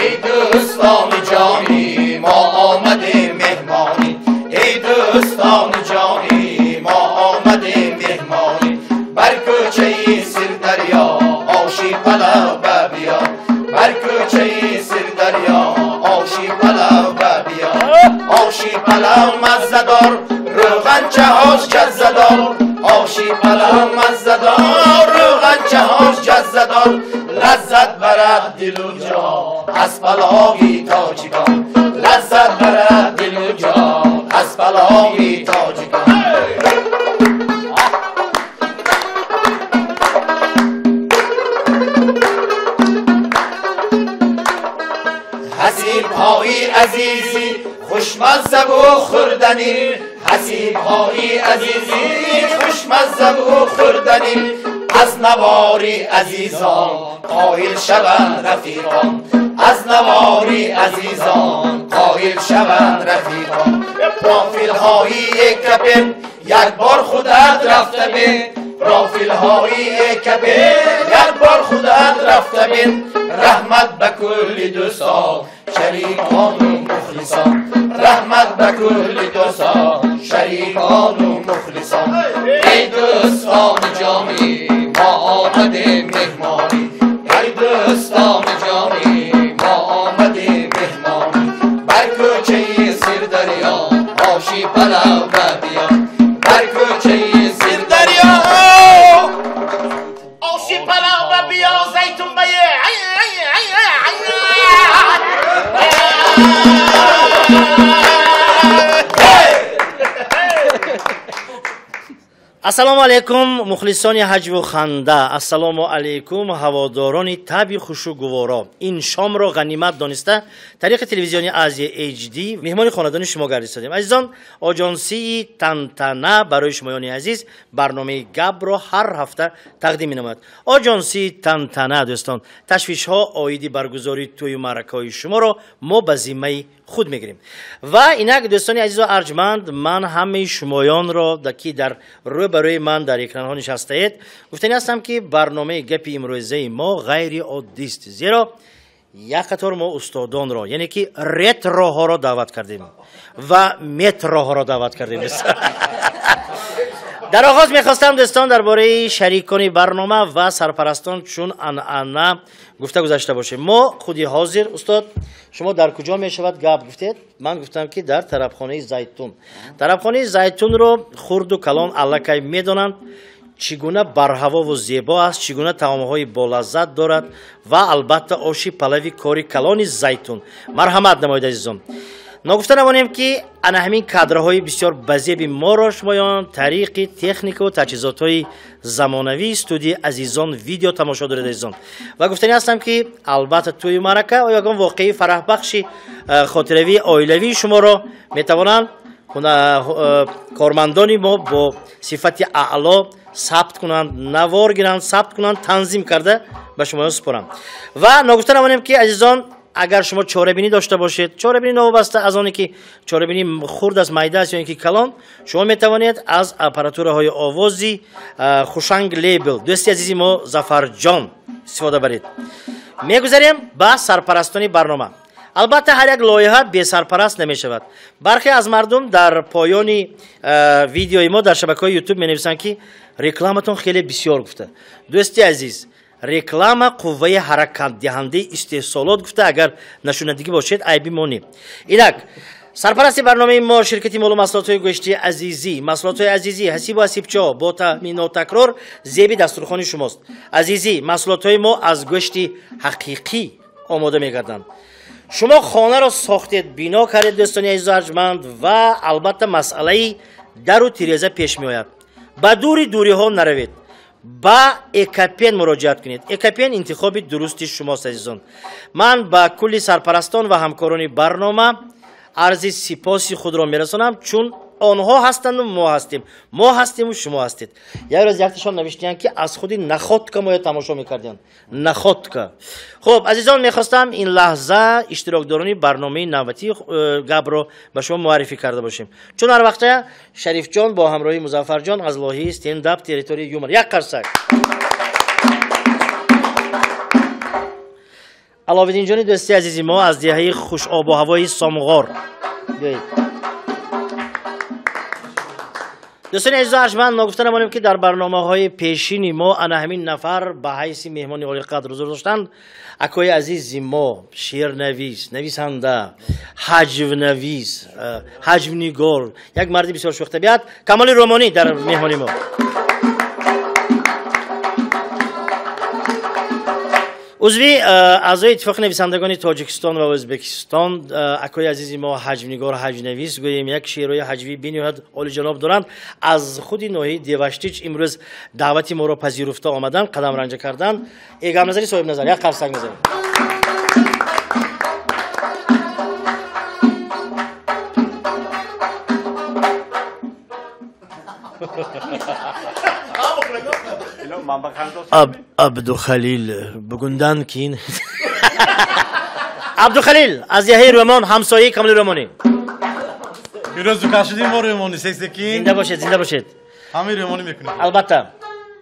Эй дӯстони ҷонӣ, мо омадем меҳмонӣ. Эй дӯстони ҷонӣ, мо омадем меҳмонӣ. Бар кӯчаи Сирдарё оши палав ба биё. Бар кӯчаи Сирдарё оши палав ба биё. Оши палав маззадор, рӯғанчаҳош ҷаззадор. Оши палав маззадор, рӯғанчаҳош ҷаззадор. Лаззат барад дилу ҷон аз палови тоҷикон. Лаззат барад дилу ҷон аз палови тоҷикон. Ҳасибҳои азизӣ хушмаззаву хӯрданӣ. Ҳасибҳои азизӣ хушмаззаву хӯрданӣ. Аз навори азизон қоил шаванд рафиқон. Аз навори азизон қоил шаванд рафиқон. Профилҳои Экапен як бор худат рафта бин. Профилҳои Экапен як бор худат рафта бин. Раҳмат ба кулли дӯстон, шарикону мухлисон. Раҳмат ба кулли дӯстон, шарикону мухлисон. Эй дӯстони ҷонӣ, мо омадем меҳмонӣ. Эй дӯстони ҷонӣ, мо омадем меҳмонӣ. Бар кӯчаи Сирдарё оши палав ба биё. Бар кӯчаи Сирдарё оши палав ба биё. Зайтун бае. Ассалому алайкум, мухлисони ҳаҷву ханда. Ассалому алайкум, ҳаводорони таби хушу гуворо. Ин шомро ғанимат дониста тариқи телевизиони Азия HD меҳмони хонадони шумо гардидем. Азизон, оҷонсии Тантана барои шумоёни азиз барномаи гапро ҳар ҳафта тақдим менамояд. Оҷонсии Тантана, дӯстон, ташвишҳо оиди баргузории тӯю маъракаҳои шуморо мо ба зиммаи худ мегирем. Ва инак, дӯстони азизу арҷманд, ман ҳамаи шумоёнро, ки дар рӯбарӯи ман дар экранҳо нишастаед, гуфтанӣ ҳастам, ки барномаи гапи имрӯзаи мо ғайриоддист, зеро як қатор мо устодонро, яъне ки ретроҳоро даъват кардем ва метроҳоро даъват кардем. Дар оғоз мехостам, дӯстон, дар бораи шарикони барнома ва сарпарастон чун анъана гуфта гузашта бошем. Мо худи ҳозир, устод, шумо дар куҷо мешавад гап гуфтед? Ман гуфтам, ки дар тарабхонаи Зайтун. Тарабхонаи Зайтунро хурду калон аллакай медонанд, чӣ гуна барҳавову зебо аст, чӣ гуна таомҳои болаззат дорад ва албатта оши палави кори калони Зайтун. Марҳамат намоед, азизон. Ногуфта намонем, ки ана ҳамин кадрҳои бисёр базеби моро шумоён тариқи техникаву таҷҳизотҳои замонавии студияи Азизон видео тамошо доред, азизон. Ва гуфтанӣ ҳастам, ки албатта тӯи маърака ё ягон воқеаи фараҳбахши хотиравии оилавии шуморо метавонанд кормандони мо бо сифати аъло сабт кунанд, навор гиранд, сабт кунанд, танзим карда ба шумоён супоранд. Ва ногуфта намонем, ки азизон, агар шумо чорабинӣ дошта бошед, чорабинӣ новобаста аз оне ки чорабинӣ хурд аст, майда аст ё ин ки калон, шумо метавонед аз аппаратураҳои овози Хушанг Лейбл, дӯсти азизи мо Зафарҷон, истифода баред. Мегузарем ба сарпарастони барнома. Албатта ҳар як лоиҳа бесарпараст намешавад. Бархе аз мардум дар поёни видеои мо дар шабакаҳои Ютуб менависанд, ки рекламатон хеле бисёр гуфта. Дӯсти азиз, реклама қувваи ҳаракатдиҳандаи истеҳсолот гуфта, агар нашунадигӣ бошед, айби мо не. Инак, сарпарасти барномаи мо ширкати молу маҳсулотҳои гӯштии Азизӣ. Маҳсулотҳои Азизӣ ҳасибу ҳасибчо бо таъми нотакрор зеби дастурхони шумост. Азизӣ, маҳсулотҳои мо аз гӯшти ҳақиқӣ омода мегарданд. Шумо хонаро сохтед, бино кардед, дӯстони азизу арҷманд, ва албатта масъалаи дару тиреза пеш меояд. Ба дури дуриҳо наравед, ба Экапен муроҷиат кунед. Экапен интихоби дурусти шумост, азизон. Ман ба кулли сарпарастон ва ҳамкорони барнома арзи сипоси худро мерасонам, чун онҳо ҳастанду мо ҳастем, мо ҳастему шумо ҳастед. Як рӯз якташон навиштиянд, ки аз худи Находка моя тамошо мекардиянд. Находка. Хуб, азизон, мехостам ин лаҳза иштирокдорони барномаи навбатии гапро ба шумо муаррифӣ карда бошем. Чун ҳар вақта Шарифҷон бо ҳамроҳии Музаффарҷон аз лоҳияи стендап территорияи юмор. Як қарсак. Аловиддинҷони дӯсти азизи мо аз деҳаи хушобу ҳавои Сомғор. Биёед. Дӯстони азизу арҷманд, ногуфта намонем, ки дар барномаҳои пешини мо ана ҳамин нафар ба ҳайси меҳмони олиқадр ҳузур доштанд. Акои азизи мо, шеърнавис, нависанда, ҳаҷвнавис, ҳаҷвнигор, як марди бисёр шӯхтабиат, Камоли Рӯмонӣ дар меҳмони мо. Узви аъзои Иттифоқи нависандагони Тоҷикистон ва Ӯзбекистон, акои азизи мо ҳаҷвнигор, ҳаҷвнавис, гӯем як шеърҳои ҳаҷвии бениҳоят олиҷаноб доранд. Аз худи ноҳияи Деваштич имрӯз даъвати моро пазируфта омаданд, қадам ранҷа карданд. Эгамназари соҳибназар, як қарсак мезанем. Абдухалил бугундан кийин. Абдухалил аз деҳаи Рӯмон, ҳамсояи Камоли Рӯмонӣ. Имрӯз дукан шудем мо Рӯмонӣ, сек-секин. Зинда бошед, зинда бошед. Ҳамаи Рӯмонӣ мекунем. Албатта.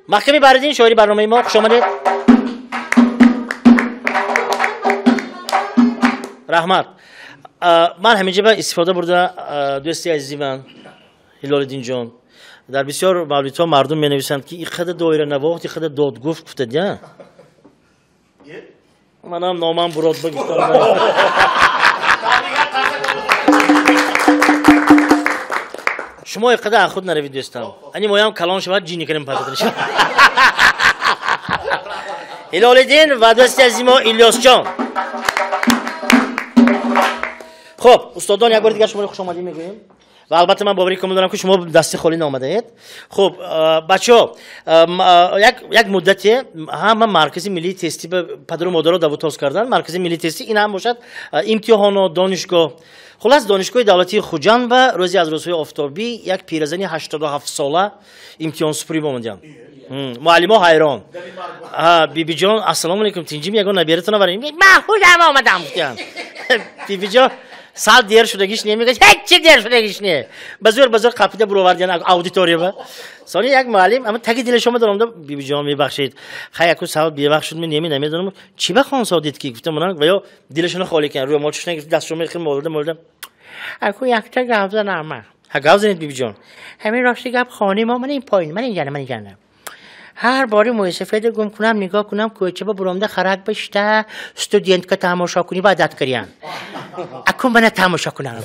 Маҳками Баҳриддин, шоири барномаи мо, хуш омадед. Раҳмат. Ман ҳаминҷа ба истифода бурда, дӯсти азизи ман Ҳилолиддинҷон, дар бисёр мавридҳо мардум менависанд, ки ин қадар доиранавохт, ин қадар додгуфт гуфтад, я? Манам номам бурод ба гуфтам. Шумо ин қадар худ наравед, дӯстам. Ани моям калон шавад, ҷинни кунем пасатон. Ҳилолиддин ва дӯсти азизи мо Илёсҷон. Хуб, устодон, як бори дигар шуморо хуш омадед мегӯем. Ва албатта ман боварӣ комил дорам, ки шумо дасти холӣ наомадаед. Хуб, бачаҳо, як муддате ҳама маркази миллии тестӣ ба падару модаро давутоз карданд. Маркази миллии тестӣ ин ҳам бошад имтиҳоно, донишгоҳ. Хулас, донишгоҳи давлатии Хуҷанд ва рӯзе аз рӯзҳои офтобӣ як пиразани 87 сола имтиҳонсупурӣ омаданд. Муаллимо ҳайрон. Бибиҷон, ассалому алайкум, тинҷим ягон набератон оварем? Ман худам омадам, гуфтам. Бибиҷон, сал дер шудагиш не, мегӯяд, ҳеҷ чи дер шудагиш не. Ба зӯр, ба зӯр қапида буровардиан аудитория ба. Сони як муаллим, аммо таги дилаш омад, омада, бибиҷон, мебахшед. Хай, яку сал бевақт шуд, мен неми намедонам. Чӣ ба хон содид ки? Гуфтам, ман ва ё дилашонро холӣ кардам, рӯмолчашона гирифт, дастшон мехӯрд, молда, молда. Аку якта гап занам ман. Ҳа, гап занед, бибиҷон. Ҳамин рости гап хонаи мо, ман ин поин, ман ин ҷана, ман ин ҷана. Ҳар бори муйсафеда гум кунам, нигоҳ кунам, кӯча ба буромда харак бишта, студентка тамошо кунӣ ба адат кардиан. Акун мана тамошо кунам.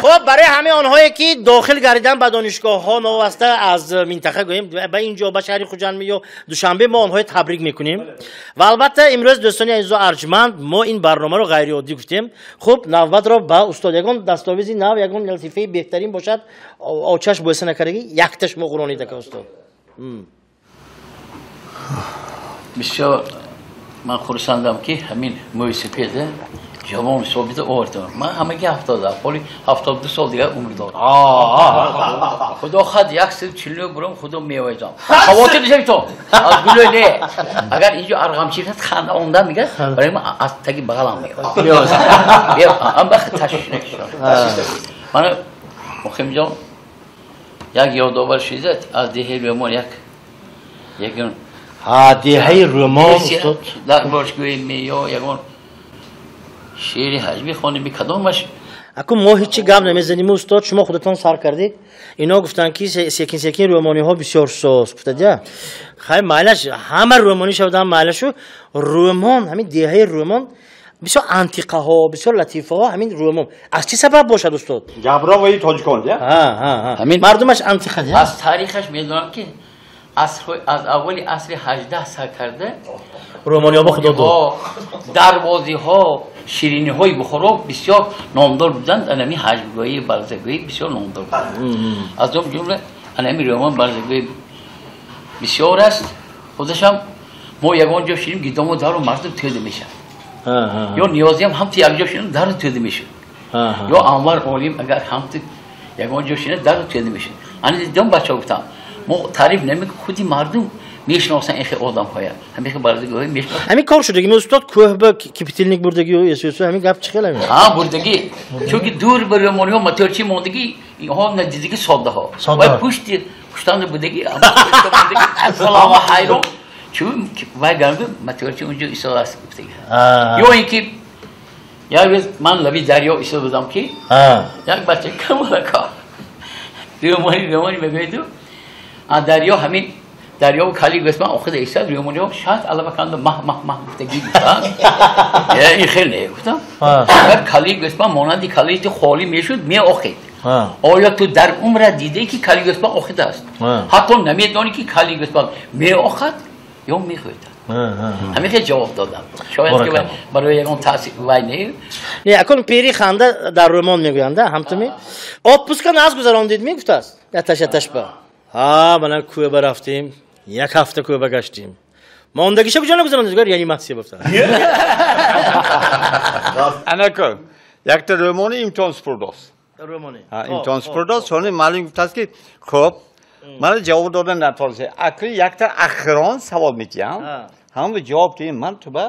Хуб, барои ҳамаи онҳое ки дохил гардидан ба донишгоҳҳо новобаста аз минтақа гӯем, ба ин ҷо, ба шаҳри Хуҷанд ё Душанбе, мо онҳое табрик мекунем. Ва албатта имрӯз, дӯстони азизу арҷманд, мо ин барномаро ғайриоддӣ гуфтем. Хуб, навбатро ба устод, ягон дастовизи нав, ягон латифаи беҳтарин бошад, очаш боиса накардагӣ, якташ мо ғуронид, ака устод. Бисёр ман хурсандам, ки ҳамин мӯйсафеда ҷавон ҳисобида овардам. Ман ҳамаги 70, ҳоли 72 сол дигар умр дорам. Худо хад 149 бурам, худо мевайзам. Хавотир нишавед то. Аз гулӯй не. Агар инҷо арғамчи рафт, ханда онда мегӯяд, барои ман аз таги бағалам меояд. Ам бахт ташвиш накишам. Мана Муҳимҷон як ёдовар шудад аз деҳаи Рӯмон як ягон ҳа, деҳаи Рӯмон, устод. Дар бошгоҳи меё ягон шеъри ҳаҷвӣ хонем, кадомаш? Аку мо ҳеҷ гап намезанем, устод, шумо худатон сар кардед. Ино гуфтанд, ки секин секин рӯмониҳо бисёр соз гуфтад, я. Хай, майлаш, ҳама рӯмонӣ шавдан майлашу. Рӯмон, ҳамин деҳаи Рӯмон бисёр антиқаҳо, бисёр латифаҳо, ҳамин Рӯмон. Аз чӣ сабаб бошад, устод? Габровои тоҷикон, я? Ҳа, ҳа, ҳа. Ҳамин мардумаш антиқа, я? Аз таърихаш медонам, ки аз аввали асри 18 сар карда рӯмониҳо ба худо дод. Дарвозиҳо, шириниҳои Бухоро бисёр номдор буданд, анами ҳаҷвгӯӣ, барзагӯӣ бисёр номдор буданд. Аз он ҷумла анами Рӯмон барзагӯӣ бисёр аст. Худашам мо ягон ҷо шинем, гидомо дару мардум тӯда мешавад. Ё Ниёзиам ҳамту якҷо шинем, дару тӯда мешавад. Ё Анвар Олим агар ҳамту ягон ҷо шинад, дару тӯда мешавад. Ани дидам, бачаҳо гуфтам, мо таъриф намекунем, худи мардум мешиносанд ин хел одамҳоя. Ҳамин хел барзагӯҳо мешиносанд. Ҳамин кор шудагӣ, устод, кӯҳ ба кипитилник бурдагӣ, эсӯсу, ҳамин гап чӣ хел ҳамин? Ҳа, бурдагӣ. Чунки дур ба рӯмониҳо моторчи мондагӣ, инҳо надидагӣ соддаҳо. Ва пушти пуштанда будагӣ, ҳама ҳайрон. Чун вай гарм моторчи унҷо истодааст гуфтага. Ё ин ки як рӯз ман лаби дарё истода будам ки як бача камолака рӯмонӣ мегӯяду а дарё ҳамин дарё кали гӯсман охир истод рӯмониҳо шояд алава канда маҳ маҳ маҳ гуфтагӣ гуфтанд. Ин хел не гуфтам. Агар кали гӯсман монанди калии ту холӣ мешуд меохид. Оё ту дар умрат дидае ки кали гӯсман охидааст? Ҳатто намедонӣ ки кали гӯсман меохад ё мехӯрад. Ҳамин хел ҷавоб додам. Шояд ки барои ягон таъсир вай не. Не, акун пири ханда дар рӯмон мегӯянд, ҳамтуми? Отпуска наз гузарондид мегуфтааст. Яташ яташба. Ҳа, мана кӯба рафтем, як ҳафта кӯба гаштем. Мондагиша куҷо нагузарондед? Гӯяд, реаниматсия гуфтааст. Анако, якта рӯмони имтиҳон супурдост. Рӯмони. Имтиҳон супурдост, сони маълим гуфтааст ки хуб, мана ҷавоб додан натавонистед. Акли якта охирон савол медиҳам. Ҳамон ҷавоб диҳем, ман туба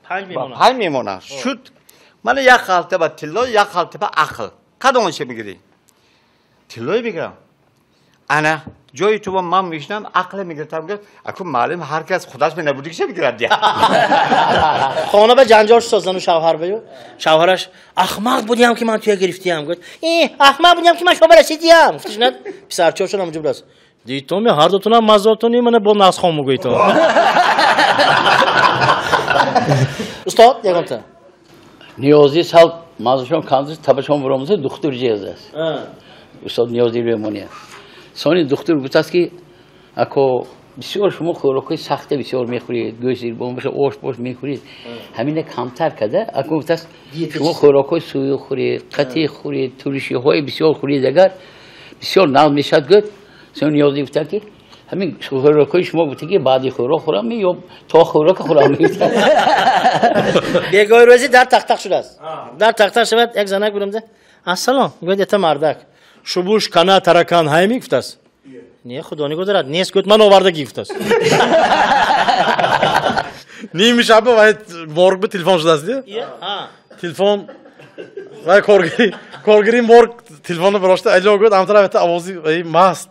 панҷ мемонам. Шуд. Мана як халта ба тилло, як халта ба ақл. Кадомашро мегирӣ? Тиллое мегирам. Ана ҷои туба ман мешинам, ақле мегиртам. Аку маълим ҳар кас худаш менабудигиша мегирад. Хона ба ҷанҷол шуд зану шавҳар баю. Шавҳараш ахмақ будиам ки ман туя гирифтиам. Гуфт ахмақ будиам ки ман шумо расидиам. Гуфтишнад писарчаашон ҳамҷо будааст. Дитоми ҳар дутонам маззотони мана бо насхон мегӯйтон. Устод ягонта. Ниёзи сал маззашон канди табашон буромаза духтур ҷиҳаз аст. Устод Ниёзи Рӯмония. Сони духтур гуфтааст ки ако бисёр шумо хӯрокҳои сахта бисёр мехӯред, гӯшт бомбаша ош бош мехӯред, ҳамина камтар када ако гуфтааст шумо хӯрокҳои суюқ хӯред, қатиқ хӯред, туришиҳои бисёр хӯред, агар бисёр нав мешавад. Гӯд сони Ниёзи гуфтанд ки ҳамин хӯрокҳои шумо гуфта ки баъди хӯрок хӯрам ё то хӯрока хӯрам. Бегоҳи рӯзӣ дар тахтақ шудааст. Дар тахтақ шавад як занак будамда ассалом гӯяд ята мардак. Шубуш кана таракан ҳайми гуфтааст. Не, худо нигоҳ дорад. Нест гӯяд ман овардагӣ гуфтааст. Ними шаба вай морг ба телефон шудааст. Телефон вай коргари морг телефонро барошта алло гӯяд ам тараф овози вай маст.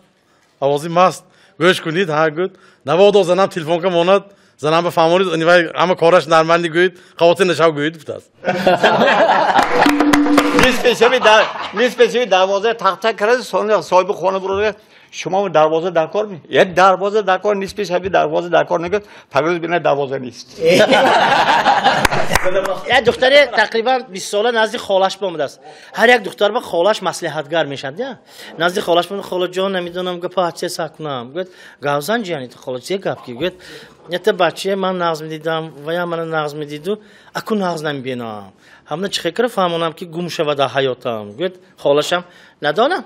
Овози маст. Гӯш кунед, ҳа гӯяд. Наводо занам телефон ка монад, занам ба фаҳмонид, вай ҳама кораш нормалӣ гӯяд, хавотир нашав гӯяд гуфтааст. Нисфи шаби дарвоза тақ-тақ карда, сони соҳиби хона бурда, шумо дарвоза дар кор ми? Як дарвоза дар кор, нисфи шаби дарвоза дар кор нагӯяд, фарӯз бина дарвоза нест. Як духтаре тақрибан 20 сола назди холаш бомадааст. Ҳар як духтар ба холаш маслиҳатгар мешавад. Назди холаш бомад, холаҷон, намедонам гапа чӣ сакунам. Гӯяд, гавзан ҷияни ту хола, чӣ гап ки? Гӯяд, ята бачае ман нағз медидам, вая мана нағз медиду, аку нағз намебинам. Ҳамна чӣ хекара фаҳмонам ки гум шавад дар ҳаётам. Гӯяд, холашам, надонам.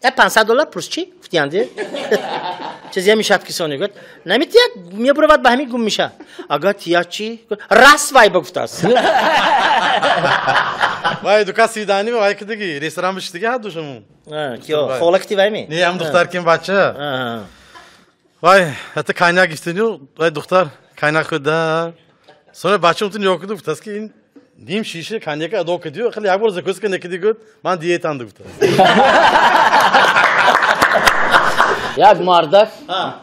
$500 пурс чӣ? Гуфтиянде. Чизе мешавад ки сони гӯяд, наметиҳад, мебуравад ба ҳамин гум мешавад. Агар тиҳад чӣ? Рас вай ба гуфтааст. Вай дука свидани вай кидаги, ресторан бишидаги ҳад душаму. Киё, хола кити вай ми? Не, ҳам духтар ким бача. Вай, ҳатто коньяк гифтиню, вай духтар коньяк хӯрда. Сони бача унтун ёк киду гуфтааст ки ин ним шиша коньяка адо кидию, хеле як бор закуска накиди гӯяд, ман диетам гуфтааст. Як мардак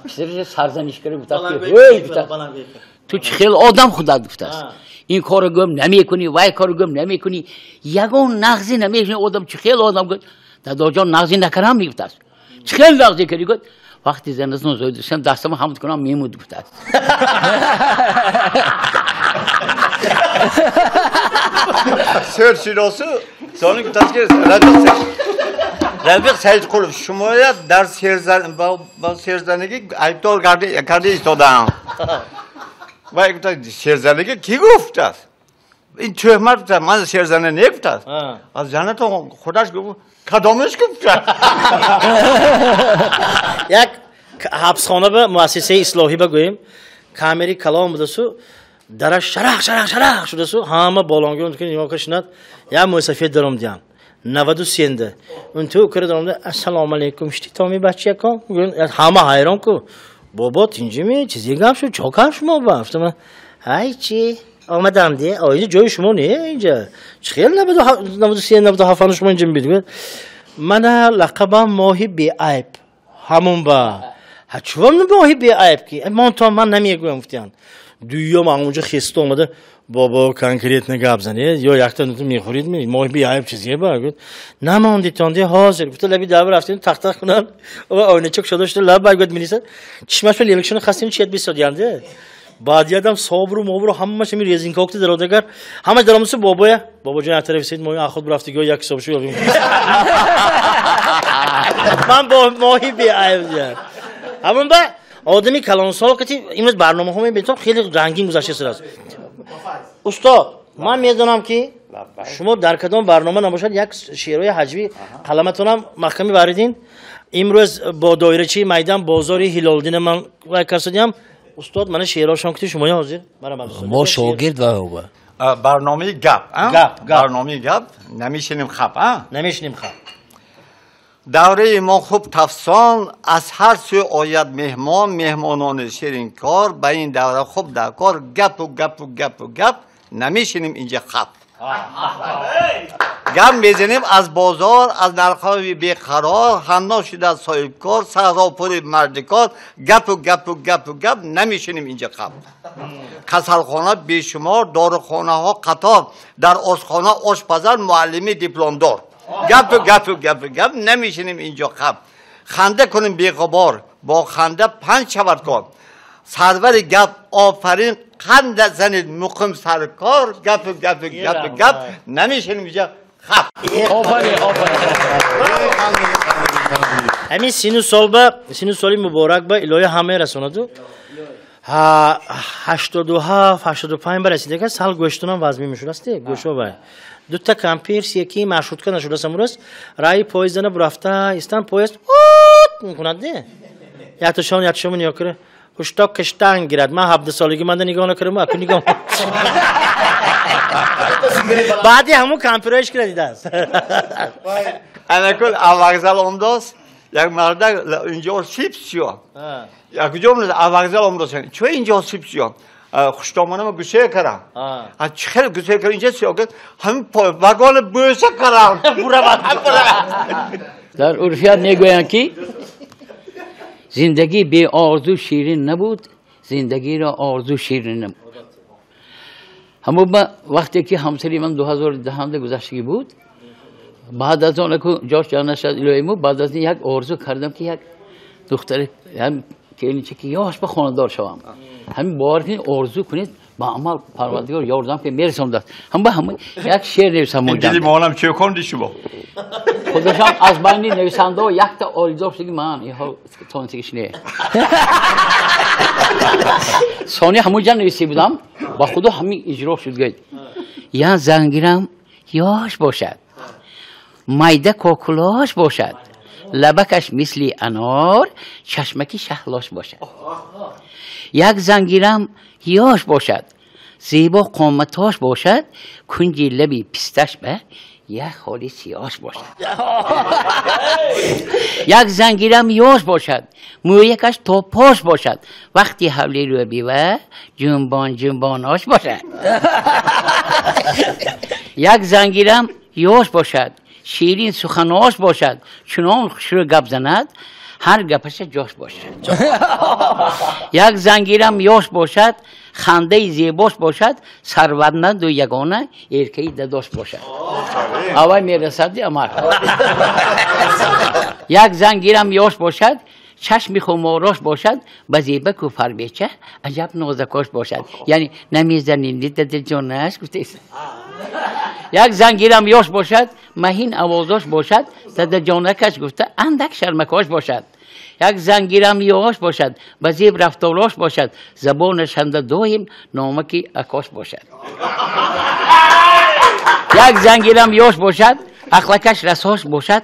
писараш сарзаниш карда гуфтааст ки эй гуфтааст, ту чӣ хел одам худат гуфтааст. Ин корро гӯм намекунӣ, вай корро гӯм намекунӣ, ягон нағзӣ намекунӣ, одам чӣ хел одам гӯяд. Дадоҷон нағзӣ накардам мегуфтааст. Чӣ хел нағзӣ кардӣ гӯяд. Вақти занатон зоидусам дастама ҳамд кунам мемуд гуфтааст. Сёршиносу сони гуфтааст ки Рафиқ Саидқулов, шумоя дар серзанагӣ айбдор карда истодаам. Вай гуфтааст, серзанагӣ кӣ гуфтааст? Ин тӯҳмат гуфтааст, ман серзана не гуфтааст. Аз занатон худаш гуфт, кадомаш гуфтааст? Як ҳабсхона ба муассисаи ислоҳӣ ба гӯем, камери калон будасу, дараш шарақ шарақ шарақ шудасу, ҳама болонгӯ нигоҳ кашинад, як мӯйсафед даром диҳанд. 93-да. Он ту кира даромда, ассалому алайкум, шти томи бачаякон. Ҳама ҳайрон ку. Бобо тинҷими, чизе гап шуд, чо гап шумо ба? Гуфтам, ҳай чи, омадам де. О, инҷа ҷои шумо не, инҷа. Чӣ хел 93 97 шумо инҷа мебид? Мана лақабам моҳи беайб. Ҳамон ба. Ҳа чува моҳи беайб ки? Мон то ман намегӯям гуфтиян. Дуюм онҷо хеста омада, бобо конкретно гап занед, ё якта мехӯрид, моҳи беайб чизе ба? Гуфт, намондитон, де ҳозир. Гуфта лаби давр рафтем, тахтах кунам, ва ойначак шуда шуда лаб бай гуфт милиса, чишмаш ба лелакшона хастем, чият бисодиян, де. Баъди адам собру мобру ҳамааш ҳамин резинкаокти дародагар, ҳамаш даромадсу бобоя, бобоҷон як тараф сед моҳи ахуд рафтигиҳо як ҳисоб шу ёбим. Ман бо моҳи беайб дия. Ҳамон ба одами калонсол кати имрӯз барномаҳо мебинам хеле рангин гузаштааст. Устод, ман медонам ки шумо дар кадом барнома набошад як шеърҳои ҳаҷвӣ қаламатонам маҳкамӣ варидин. Имрӯз бо доирачии майдан бозори Ҳилолиддин ман вай касодиям. Устод, мана шеърҳошон кути шумоя ҳозир. Мо шогирд ва ҳова. Барномаи гап, Гап, гап. Барномаи гап, намешинем хап, Намешинем хап. Давраи мо хуб тафсон, аз ҳар сӯ ояд меҳмон, меҳмонони ширинкор, ба ин давра хуб даркор, гапу гапу гапу гап, намешинем инҷа хап. Гап мезанем аз бозор, аз нархҳои беқарор, ҳамно шуда соҳибкор, саҳропури мардикор, гапу гапу гапу гап, намешинем инҷа хап. Касалхона бешумор, дорухонаҳо қатор, дар ошхона ошпазар, муаллими дипломдор. Гапу гапу гапу гап, намешинем инҷо хап. Ханда кунем беғубор, бо ханда панҷ шавад кор. Сарвари гап офарин, қанда занед муқим саркор, гапу гапу гапу гап, намешинем инҷо хап. Офарин, офарин. Ҳамин сину сол ба, сину соли муборак ба илоҳи ҳамаи расонаду. Ҳа, 87, 85 ба расида, сал гӯштунам вазмин мешудаст, гӯшо ба. Дута кампир секи маршрутка нашуда самурас, раи поездана бурафта, истан поезд ут мекунад, не? Якташон, якташон нигоҳ кунад. Хушток киштан гирад. Ман 17 солагӣ манда нигоҳ накардам, аку нигоҳ. Баъди ҳамун кампирҳоиш кира дидааст. Анакун вокзал омдост, як мардак инҷо сип сиё. Як ҷо вокзал омдост. Чо инҷо сип сиё? Хуштомонама гӯсел карам. Чӣ хел гӯсел карам? Инҷо сиё кард. Ҳамин вагон бӯса карам. Дар урфият мегӯянд ки зиндагӣ бе орзу ширин набуд, зиндагиро орзу ширин набуд. Ҳамон вақте ки ҳамсари ман 2010 гузаштагӣ буд, баъд аз он ку ҷош ҷаннат илоҳиму, баъд аз ин як орзу кардам ки як духтаре, келинча ки ёш ба хонадор шавам. Ҳамин бовар кунед, орзу кунед, ба амал Парвардигор ёрдам ки мерасонад. Ҳам ба ҳама як шеър нависам. Ин дили моҳонам чӣ хонди шумо? Худашам аз байни нависандаҳо якта оризо шуд ки ман инҳо тонсигиш не. Сони ҳамон ҷа нависи будам, ба худо ҳамин иҷро шуд гӯяд. Я зангирам ёш бошад, майда кокулош бошад, лабакаш мисли анор, чашмаки шаҳлош бошад. Як зангирам ёш бошад, зебо қоматош бошад, кунҷи лаби писташ ба як холи сиёш бошад. Як зангирам ёш бошад, мӯякаш топош бошад, вақти ҳавли рӯ бива ҷунбон ҷунбонош бошад. Як зангирам ёш бошад, ширин суханош бошад, чунон хушрӯ гап занад, ҳар гапаша ҷош бошад. Як зангирам ёш бошад, хандаи зебош бошад, сарватманду ягона эркаи дадош бошад. Аввал мерасади амар. Як зангирам ёш бошад, чашми хуморош бошад, ба зебаку фарбеча аҷаб нозакош бошад. Яъне намезанем дадаҷонаш гуфтест. Як зангирам ёш бошад, маҳин овозош бошад, дадаҷонакаш гуфта андак шармакош бошад. Як зангирам ёш бошад, ба зеб рафторош бошад, забонаш ҳамда доим номаки акош бошад. Як зангирам ёш бошад, ахлакаш расош бошад,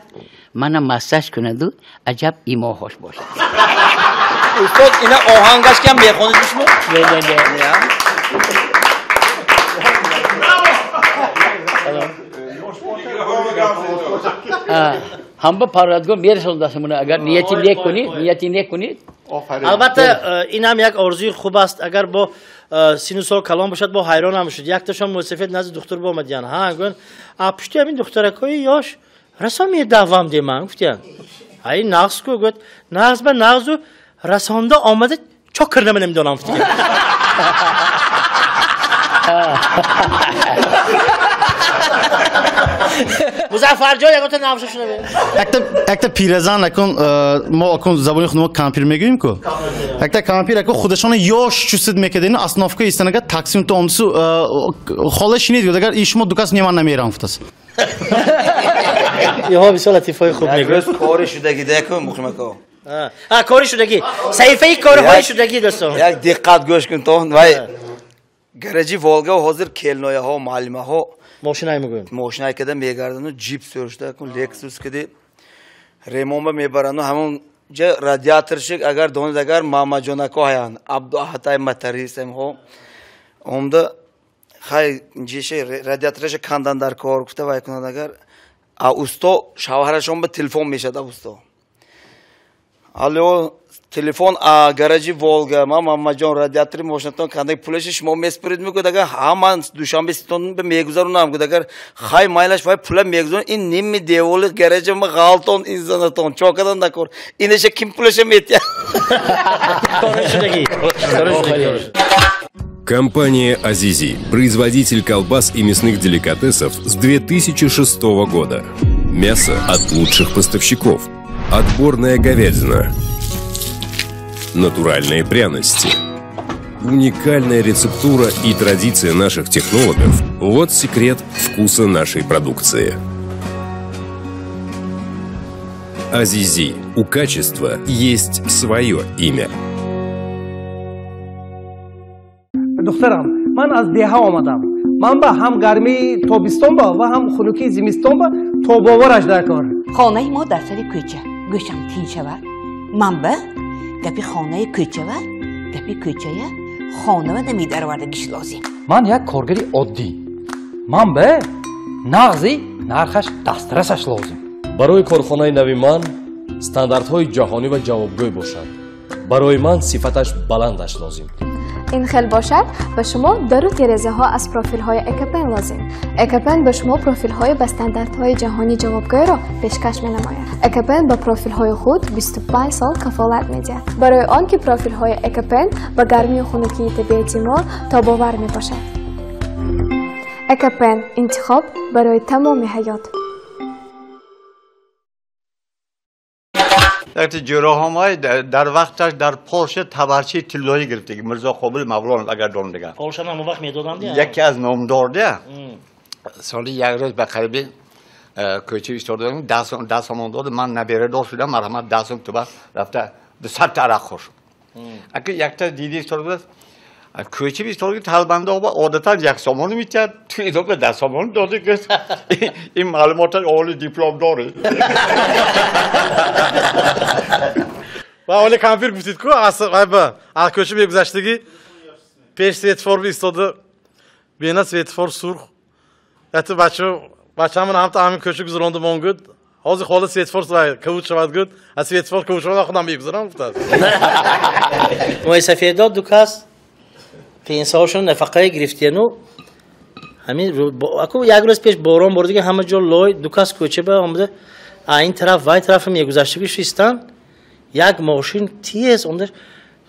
мана массаж кунаду аҷаб имоҳош бошад. Устод, ина оҳангаш кам мехонед шумо? Не, не, не. Ҳам ба Парвардигор мерасонад шуморо, агар нияти нек кунед, нияти нек кунед. Албатта, ин ҳам як орзуи хуб аст. Агар бо сину сол калон бошад, бо ҳайрон ҳам шуд. Якташон мусафед назди духтур бомадиян. Ҳа, гӯянд, а пушти ҳамин духтаракҳои ёш расо медавам деман, гуфтиян. Ҳай нағз ку, гӯяд, нағз ба нағзу Расонда омада чо кирнама намедонам. Музаффарҷон ягон та навша шунавед. Якта пиразан акун мо акун забони худмо кампир мегӯем ку. Якта кампир акун худашона ёш чусид мекардину основка истанага таксим то омсу хола шинид гуфт агар ишмо дукас неман намерам гуфтас. Иҳо бисёр латифаи хуб мегӯяд. Кори шудагӣ деку муқимако. А кори шудагӣ. Саҳифаи корҳои шудагӣ дӯстон. Як диққат гӯш кун то вай гаражи Волга ҳозир келнояҳо, муаллимаҳо мошинай мегӯем. Мошинай када мегардану ҷип сӯршуда кун Lexus кади ремонба мебарану ҳамон ҷа радиаторшик агар донед агар Мамаҷонако ҳаянд Абдуаҳатай моторист ҳамҳо омда хай ҷише радиаторша кандан дар кор гуфта вай кунад агар а усто шавҳарашон ба телефон мешад а усто. Алло, телефон а гаражи Волга, ма Мамаҷон радиатори мошинатон кандай пулаши шумо меспурид мегӯяд агар ҳа ман душанбе ситон ба мегузаронам гуфт агар хай майлаш вай пула мегузарон ин ними деволи гаража ма ғалтон ин занатон чо кардан накор инаша ким пулаша метиҳад. Компания «Азизи» – производитель колбас и мясных деликатесов с 2006 года. Мясо от лучших поставщиков. Отборная говядина. Натуральные пряности. Уникальная рецептура и традиция наших технологов – вот секрет вкуса нашей продукции. «Азизи» – у качества есть свое имя. Духтарам, ман аз деҳа омадам. Ман ба ҳам гармии тобистон ба ва ҳам хунукии зимистон ба тобовараш дар кор. Хонаи мо дар сари кӯча. Гӯшам тин шавад. Ман ба гапи хонаи кӯчава, гапи кӯчая хонава намедаровардагиш лозим. Ман як коргари оддӣ. Ман ба нағзи нархаш дастрасаш лозим. Барои корхонаи нави ман стандартҳои ҷаҳонӣ ва ҷавобгӯй бошанд. Барои ман сифаташ баландаш лозим. Ин хел бошад, ба шумо дару терезаҳо аз профилҳои Экопен лозим. Экопен ба шумо профилҳои ба стандартҳои ҷаҳонӣ ҷавобгӯйро пешкаш менамояд. Экопен ба профилҳои худ 25 сол кафолат медиҳад. Барои он ки профилҳои Экопен ба гармию хунукии табиати мо тобовар мебошад. Экопен – интихоб барои тамоми ҳаёт. Якти ҷӯроҳомай дар вақташ дар Полша табарчаи тиллоӣ гирифтаги Мирзо Қобил Мавлонов агар донам дигар. Полшам ҳамон вақт медоданд? Яке аз номдордия. Соли як рӯз ба қариби кӯча истода даҳ сомон дод, ман наберадор шудам, марҳамат 10 сом туба рафта 200 та арақ хӯршум. Аки якта диди истода будааст. Кӯча истода талбанда оба одатан 1 сомон метиҳад, ту идоба 10 сомон доди гуфт. Ин маълумоташ оли диплом дорӣ. Ва оли кампир гуфтид ку аз кӯча мегузаштагӣ пеш светофор истода бена светофор сурх. Яти бачамон ҳамта ҳамин кӯча гузаронда мон гуд. Ҳозир хола светофор кавуд шавад гуд. Аз светофор кавуд шавад худам мегузарам гуфтааст. Мӯйсафедо ду кас пенсияҳошон нафақае гирифтияну ҳамин аку як рӯз пеш борон бордиги ҳама ҷо лой ду кас кӯча ба омада а ин тараф вай тарафа мегузаштаги шистан як мошин тез омада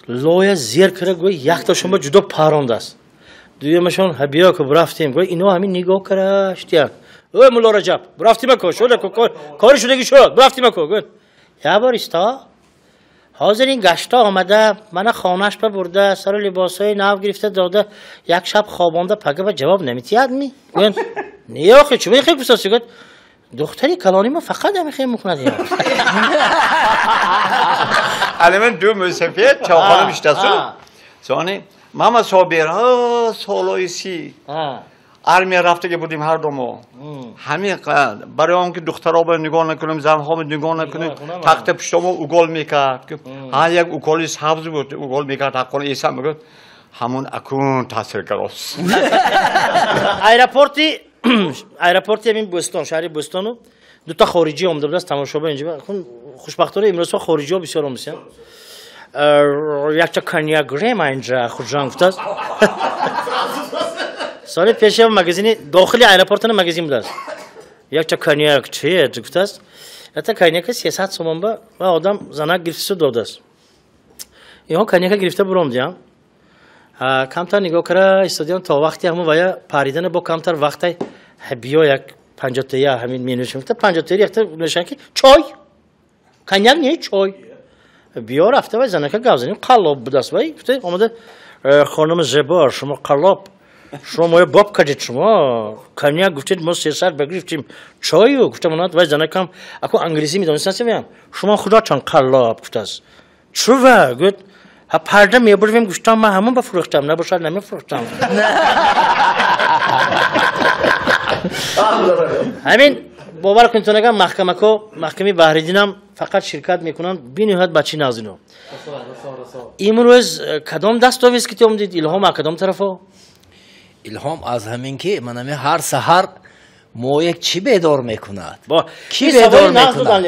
лоя зер кара гӯй якташон ба ҷудо парондааст. Дуюмашон ҳа биё ку бурафтем гӯй ино ҳамин нигоҳ кара штиянд. Ой мулло Раҷаб бурафтима ку шуда ку кори шудаги шуд бурафтима ку гӯй як бор исто ҳозир ин гашта омада мана хонааш ба бурда сару либосҳои нав гирифта дода як шаб хобонда пага ба ҷавоб наметиҳад ми гӯянд не охи чӣ мехоҳӣ пурсоси гӯяд духтари калони мо фақат ҳамихе мекунад. Алиман ду мусафир чойхона миштасу сони мама Собир солои 30 армия рафтаги будем ҳар ду мо. Ҳамин барои он ки духтаро нигоҳ накунем, занҳо нигоҳ накунем, тахта пуштомо угол мекард. Ҳар як уколи сабз буд, угол мекард, ҳаққони эсам мегуфт, ҳамон акун таъсир кард. Аэропорти ҳамин Бӯстон, шаҳри Бӯстону дута хориҷӣ омада будааст тамошоба инҷо. Хушбахтона имрӯзҳо хориҷиҳо бисёр омаданд. Якта коньяк гирем инҷа Хуҷанд гуфтааст. Соли пеш магазини дохили аэропортана магазин будааст. Якта коньяк чи гуфтааст. Якта коньяка 300 сомон ба ва одам занак гирифтису додааст. Инҳо коньяка гирифта буромдиям. Камтар нигоҳ кара истодиям то вақти ҳамон вая паридана бо камтар вақтай биё як 50-тая ҳамин менӯшем. Гуфта 50-тая якта нӯшан ки чой. Коньяк не чой. Биё рафта вай занака гап занем қаллоб будаст вай. Гуфта омада хонум зебо шумо қаллоб. Шумо моя боб кардед шумо. Коньяк гуфтед мо 300 багирифтем. Чою гуфта монад вай занакам аку англисӣ медонистан севям. Шумо худотон қаллоб гуфтааст. Чува гуфт ҳа парда мебурвем гуфтам ман ҳамон ба фурӯхтам набошад намефурӯхтам. Ҳамин бовар кунед агар маҳкамако маҳками Баҳриддинам фақат ширкат мекунанд бениҳоят бачи нағзино. Имрӯз кадом дастовез ки омдид? Илҳом аз кадом тарафо? Илҳом аз ҳамин ки манами ҳар саҳар мояк чӣ бедор мекунад? Ки бедор мекунад?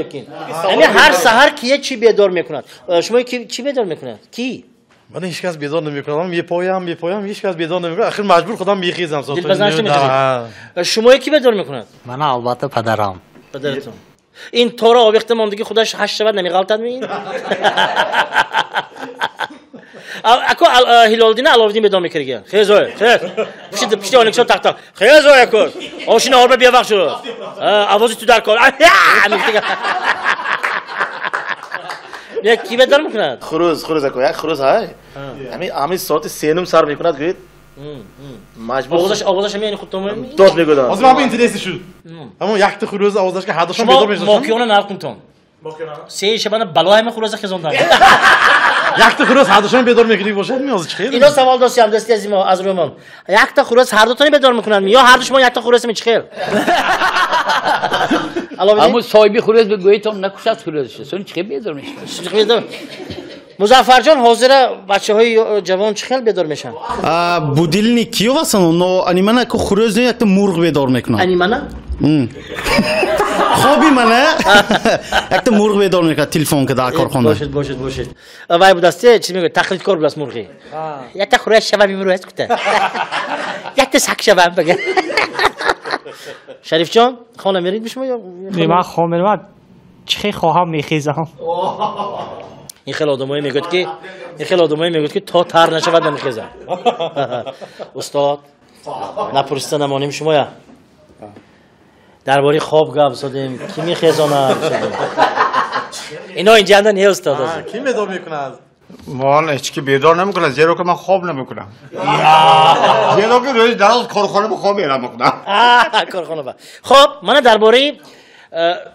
Ҳамин ҳар саҳар кие чӣ бедор мекунад? Шумо чӣ бедор мекунад? Ки? Ман ҳеҷ кас бедор намекунам. Мепоям, ҳеҷ кас бедор намекунад. Ахир маҷбур худам мехезам. Дилбазанаш мехезед. Шумо ки бедор мекунад? Ман албатта падарам. Падаратон. Ин тора овехта мондагӣ худаш 8 шавад намеғалтад ми? Ако Ҳилолиддин Аловиддин бедор мекард. Хезой, хез. Пишти оникшон тахта. Хезой ако. Ошина орба бевақт шуд. Овози ту дар кор. Ки бедор мекунад? Хурӯз ако, як хурӯз ҳай. Ҳамин соати 3:30 сар мекунад, гӯед. Маҷбур. Овозаш ҳамин яъне худтон меояд? Дод мегӯяд. Ҳозир ман интереси шуд. Ҳамон якта хурӯз овозаш ки ҳардушон бедор мешаванд. Шумо мокиёна нарх кунтон. Се шабана бало ҳама хурӯза хезондан. Якта хурӯз ҳардушон бедор мекунӣ бошад меоз чӣ хел? Ино савол достиам дӯсти азизи мо аз рӯмон. Якта хурӯз ҳардутони бедор мекунанд ё ҳарду шумо якта хурӯз чӣ хел? Аммо соҳиби хурӯз бигӯед накушад хурӯзаш. Сон чӣ хел бедор мешавад? Музаффарҷон ҳозира бачаҳои ҷавон чӣ хел бедор мешаванд? Будильник киё васан? Но анимана ку хурӯз не якта мурғ бедор мекунад. Анимана? Хоби мана якта мурғ бедор мекунад телефон ки дар корхона. Бошед, бошед, бошед. Вай будасте чиз мегӯяд тақлидкор будааст мурғи. Якта хурӯз шава бимурӯз кута. Якта сак шава бага. Шарифҷон хона мерид бишмо ё? Не, ман хона меравам. Чӣ хел хоҳам мехезам. Ин хел одамое мегӯяд ки ин хел одамое мегӯяд ки то тар нашавад намехезам. Устод напурсида намонем шумоя. Дар бораи хоб гап задем, ки мехезонад? Ино инҷанда не устод. Ки бедор мекунад? Ман ҳеҷ ки бедор намекунад, зеро ки ман хоб намекунам. Зеро ки рӯзи дароз корхона ба хоб мерам мекунам. Корхона ба. Хоб, мана дар бораи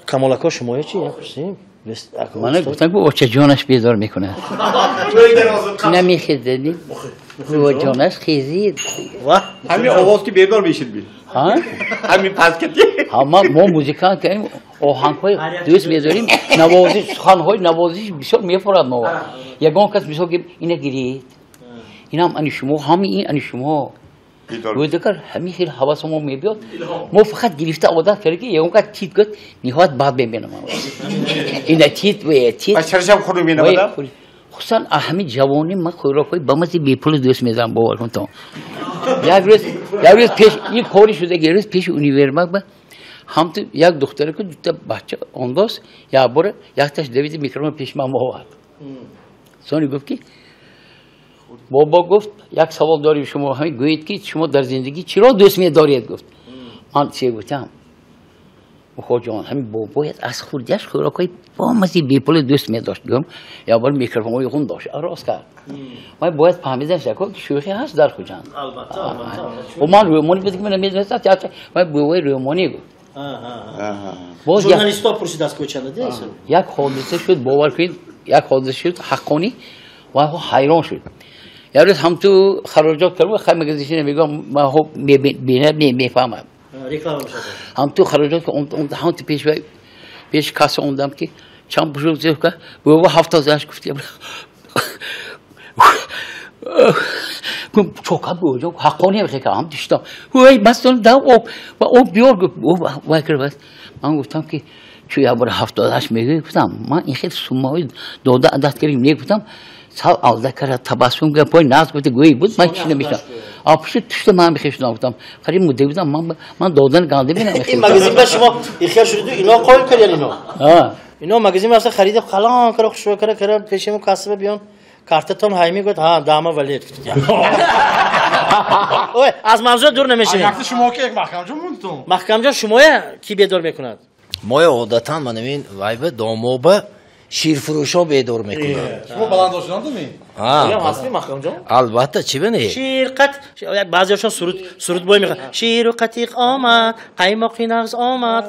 Камолако шумоя чӣ? Хушем. Мана гуфтам ки очаҷонаш бедор мекунад. Намехезад. Буваҷонаш хезид. Ҳамин овоз ки бедор мешид би. Ҳамин паскати. Ҳа, мо музикант кардем, оҳангҳои дӯст медорем, навозиш, суханҳои навозиш бисёр мефорад мо. Ягон кас мисол ки ина гиред. Инам ани шумо, ҳами ин ани шумо. Гӯдакар ҳамин хел ҳавасо мо мебиёд. Мо фақат гирифта одат кардем ки ягон кас тит гӯяд, ниҳоят бад мебинам. Ина тит ва тит. Ба чаршам хӯрд мебинам? Хусусан ҳамин ҷавонӣ ман хӯрокҳои ба маззаи бепул дӯст медорам, бовар кунтон. Як рӯз пеш ин кори шуда, як рӯз пеши универмаг ба ҳамту як духтаре ки дута бача ондоз, як бора якташ давиди микрофон пеши ман овард. Сони гуфт ки бобо гуфт як савол дорем шумо ҳамин гӯед ки шумо дар зиндагӣ чиро дӯст медоред гуфт. Ман чӣ гуфтам? Хоҷон, ҳамин бобоят аз хурдиаш хӯрокҳои бо маззаи бепул дӯст медошт. Гӯям як бор микрофонҳои хун дошт, рост кард. Ман бояд фаҳмидам ки шӯхӣ ҳаст дар Хуҷанд. Албатта, албатта. Ман рӯмонӣ буд ки ман намедонистам театр, ман бобои рӯмонӣ гуфт. Журналистҳо пурсид аз кӯчанда, де? Як ҳодиса шуд, бовар кунед, як ҳодиса шуд ҳаққонӣ ва ҳайрон шуд. Як рӯз ҳамту хароҷот кардам, хай магазинчине мегӯям, ман хоб мебинам, мефаҳмам. Реклама мешавад. Ҳамту хароҷот ҳамту пеш касса омадам ки чанд пушук зеб кард, бобо 78 гуфт. Чока бо ҳаққонӣ мехекам, ҳам диштам. Вай бастон да об ва об биёр гуфт. Вай кард бас. Ман гуфтам ки чу як бор 78 мегӯӣ гуфтам, ман ин хел суммаҳои дода адад кардем, не гуфтам. Сал алда кард, табассум кард, пой наз гуфт, гӯй буд, ман чӣ намешнам. А пушти тушта ман мехешнам гуфтам. Қариб муддат гуфтам, ман додан ганде бинам. Ин магазин ба шумо ихтиёр шуд, ино қоил кардян ино. Ино магазин рафта харида, қалон кара, хушбӯй кара, кара пешему кассаба биён. Картатон ҳайми гуфт, ҳа, дама валет. Ой, аз мавзӯъ дур намешавем. Якта шумо ки як Маҳкамҷон мондтон. Маҳкамҷон шумоя ки бедор мекунад? Моя одатан ман ҳамин вайба домоба ширфурӯшо бедор мекунад. Шумо баландошинандами? Ҳастми Маҳкамҷон? Албатта, чӣ бинӣ? Ширқат баъзеашон сурудбой мехонанд. Ширу қатиқ омад, қаймоқи нағз омад.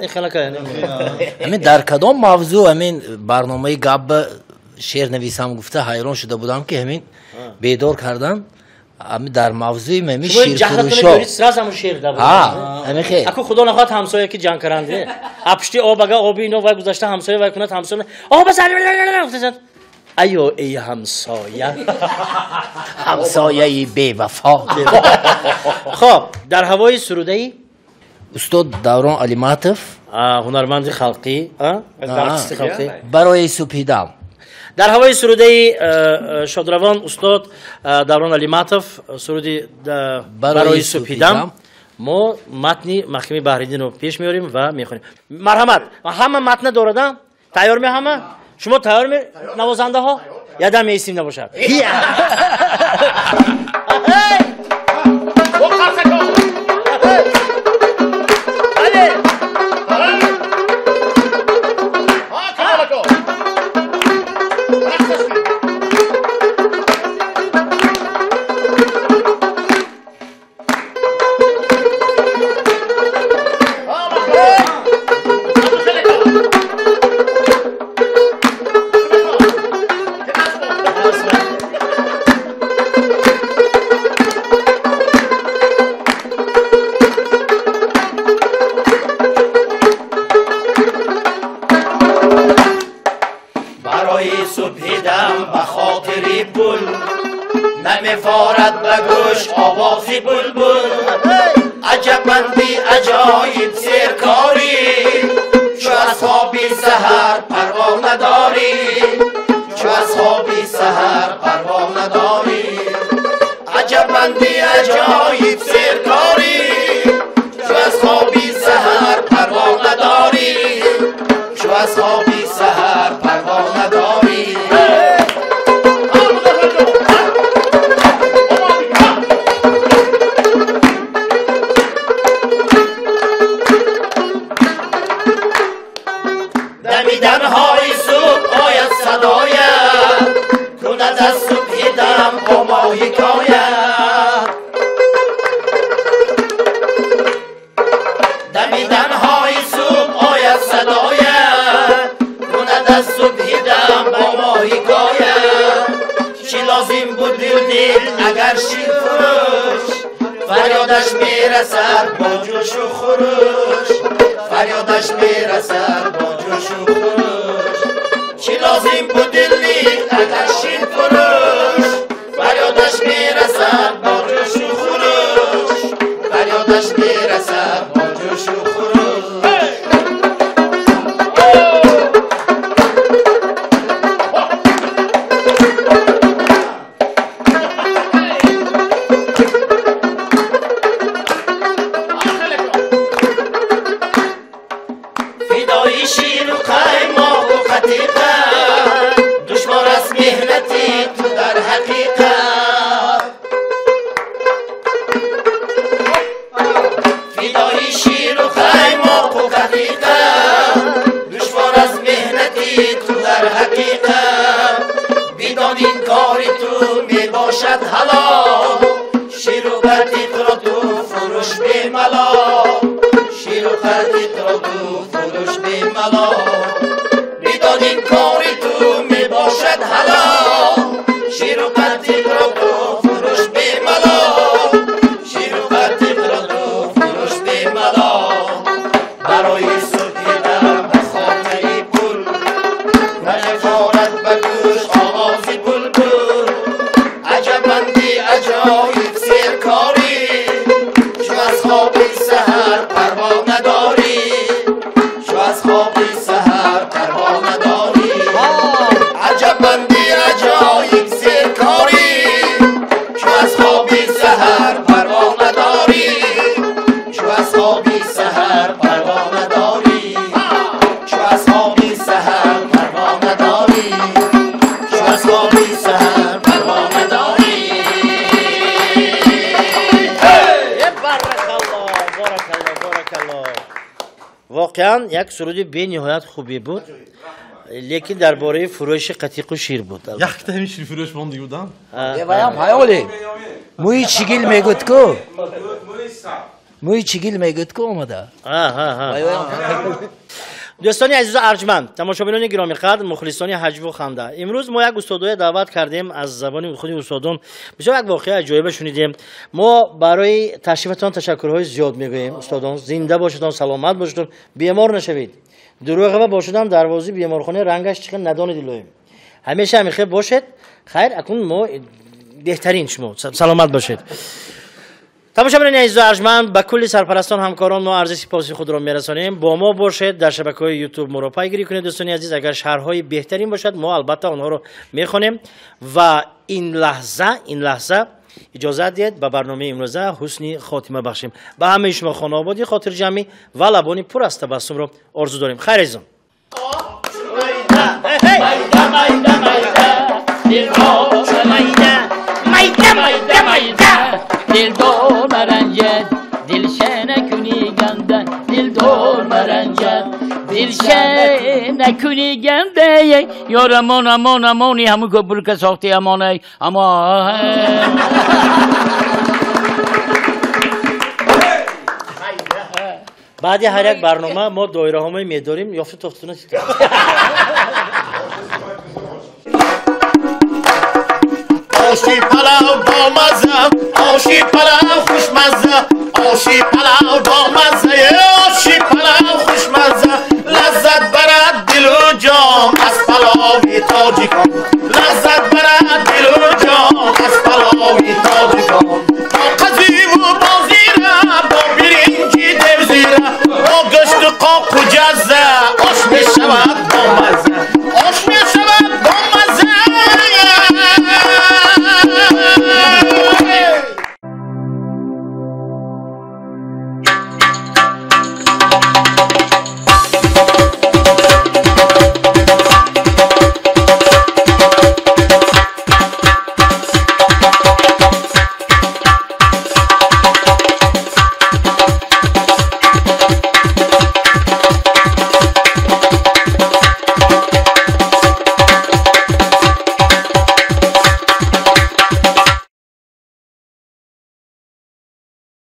Ҳамин дар кадом мавзӯъ ҳамин барномаи гапба шеърнависам гуфта ҳайрон шуда будам, ки ҳамин бедор кардан ҳамин дар мавзӯи ҳамин ширфурӯшо. Ҳамин хел. Аку худо нахоҳад ҳамсоя ки ҷанг каранд. А пушти об ага оби ино вай гузашта ҳамсоя вай кунад ҳамсоя. Об сар айо эй ҳамсоя. Ҳамсояи бевафо. Хоб, дар ҳавои сурудаи устод Даврон Алиматов, ҳунарманди халқӣ, артисти халқӣ, барои субҳидам. Дар ҳавои сурудаи шодравон устод Даврон Алиматов, суруди барои субҳидам, мо матни Маҳками Баҳриддинро пеш меорем ва мехонем. Марҳамат, ҳама матна дорада? Тайёр ме ҳама? Шумо тайёр ме навозандаҳо? Ядам меистим набошад. Чу аз хоби саҳар. Баракалло, баракалло. Воқеан як суруди бениҳоят хубе буд, лекин дар бораи фурӯши қатиқу шир буд. Якта ҳамин ширфурӯш монда будам. Ваям ҳаёле. Мӯи чигил мегӯд ку. Мӯи чигил мегӯд ку омада. Дӯстони азизу арҷманд, тамошобинони гиромиқадр, мухлисони ҳаҷву ханда, имрӯз мо як устодое даъват кардем аз забони худи устодон. Бисёр як воқеаи аҷоиба шунидем. Мо барои ташрифатон ташаккурҳои зиёд мегӯем. Устодон, зинда бошедон, саломат бошедон, бемор нашавед. Дурӯғава бошедам дарвозаи беморхона рангаш чихел надонед илоҳим. Ҳамеша ҳамихел бошед. Хайр, акнун мо беҳтарин шумо. Саломат бошед. Тамошобинони азизу арҷманд, ба кулли сарпарастон, ҳамкорон мо арзи сипоси худро мерасонем. Бо мо бошед, дар шабакаҳои YouTube моро пайгирӣ кунед. Дӯстони азиз, агар шарҳҳои беҳтарин бошад, мо албатта онҳоро мехонем. Ва ин лаҳза иҷозат диҳед ба барномаи имрӯза ҳусни хотима бахшем. Ба ҳамаи шумо хонаободӣ, хотирҷамъӣ ва лабони пур аз табассумро орзу дорем. Хайр азизон. Дилдор маранҷад, дилша накунӣ ганда, дилдор маранҷад, дилша накунӣ ганда, ёр амон, амон, амони ҳамун кӯпурка сохти амонай, амон. Баъди ҳар як барнома мо доираҳомаи медорим, ёфту тофтуна чита. Оши палав бо мазза, оши палав хушмазза, оши палав бо мазза.